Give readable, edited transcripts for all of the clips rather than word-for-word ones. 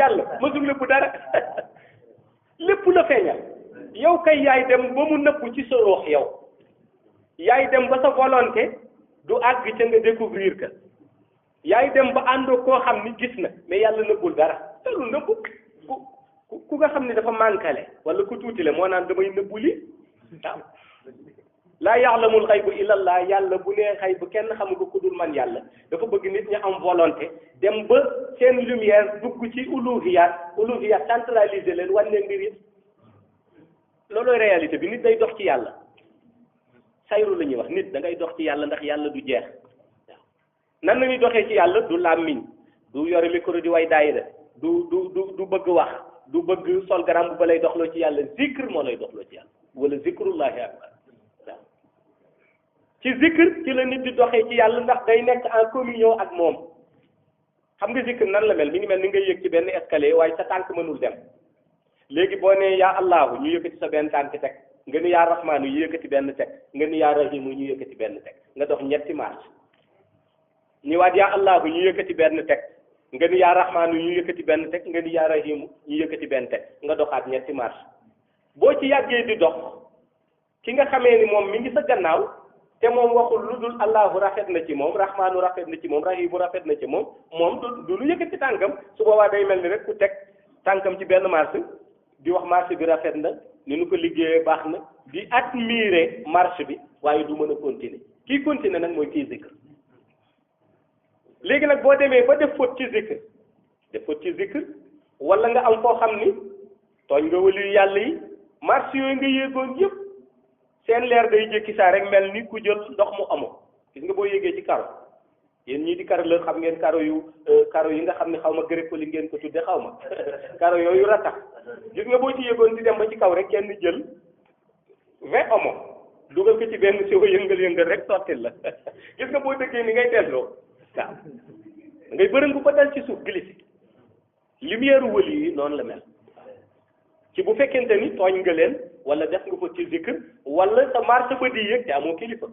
yàlla mësul nëbbu dara lépp la feeñal yow kay yaay dem ba mu nëbbu ci sa ruux yow yaay dem ba sa volonté du àgg ca nga découvrir que yaay dem ba àndoo koo xam ni gis na mais yàlla nëbbul dara te lu nëbbu ku nga xam ni dafa mànkale wala ku tuuti le moo naan damay nëbbu li waaw laa ya'lamul xaybu illa Allah yàlla bu nee xaybu kenn xamu ko ku dul man yàlla dafa bëgg nit ñi am volonté dem ba seen lumière dugg ci uluhiyat centralisé leen wan leen mbir yëpp loolooy réalité bi nit day dox ci yàlla sayru la ñuy wax nit da ngay dox ci yàlla ndax yàlla du jeex waaw nan la ñuy doxee ci yàlla du làmmiñ du yore micro di way daayira du bëgg wax du bëgg sol garam bu ba lay doxloo ci yàlla zikr moo lay doxloo ci yàlla wala zikrullahi akbar waaw ci zikr ci la nit di doxee ci yàlla ndax day nekk en communion ak moom xam nga zikr nan la mel mi ngi mel ni ngay yëg ci benn escalier waaye sa tànk mënul dem léegi boo nee yaa allahu ñu yëkkati sa benn tànk teg nga ni yaa rahmaanu ñu yëkkati benn teg nga ni yaa rahimu ñu yëkkati benn teg nga dox ñetti marche ni waat yaa allahu ñu yëkkati benn teg nga ni yaa rahmaanu ñu yëkkati benn teg nga ni yaa rahimu ñu yëkkati benn teg nga doxaat ñetti marche boo ci yàggee di dox ki nga xamee ni moom mi ngi sa gannaaw te moom waxul lu dul allahu rafet na ci moom rahmaanu rafet na ci moom rahimu rafet na ci moom du lu yëkkati tànkam su boobaa day mel ni rek ku teg tànkam ci benn marche di wax marche bi rafet na ni nu ko liggéeyee baax na di admirer marche bi waaye du mën a continuer kii continuer nag mooy kii zikr léegi nag boo demee ba def faute ci zikr wala nga am foo xam ni tooñ nga waliyu yàlla yi marche yooyu nga yéegoon yëpp seen leer day jékki saa rek mel ni ku jël ndox mu amoo gis nga boo yéegee ci karo yéen ñii di karo la xam ngeen karo yi nga xam ne xaw ma gërëpali ngeen ko tudde xaw ma karo yooyu ratax gis nga boo ci yéegoon di dem ba ci kaw rek kenn jël 20 omo dugal ko ci benn siwo yëngal rek sottil la gis nga boo dëggee ni ngay delloo waaw ngay bërëngu ba dal ci suuf glissé lumière wëli yi noonu la mel ci bu fekkente ni tooñ nga leen wala def nga ko ci zikr wala sa marché ba di yëg te amoo kilifa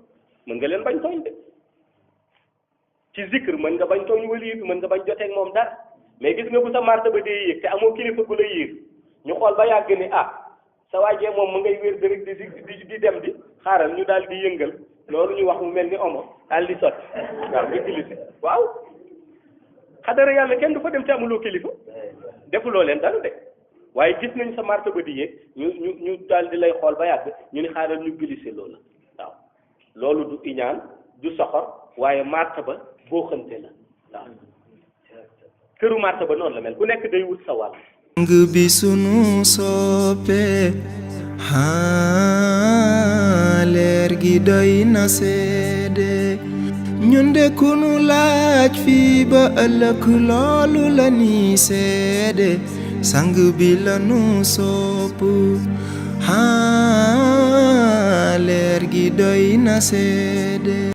mën nga leen bañ tooñ de ci zikr mën nga bañ tooñ wëli bi mën nga bañ joteeg moom dara mais gis nga bu sa marché ba di yëg te amoo kilifa gu la yiir ñu xool ba yàgg ni sa waajee moom mu ngay wér rek di dem di xaaral ñu daal di yëngal loolu ñu wax mu mel ni omo daal di sotti waaw nga glissé waaw xadara yàlla kenn du fa dem te amuloo kilifa defuloo leen dara de waaye gis nañ sa marché ba di yéeg ñu daal di lay xool ba yàgg ñu ni xaaral ñu glissé loolu waaw loolu du iñaan du soxor waaye marché ba boo xante la waaw këru marché ba noonu la mel ku nekk day wut sa wàll sang bi sunu soppe leer gi doy na seede ñun de ku nu laaj fii ba ëllëg loolu la ni seede sang bi la nu sopp leer gi doy na seede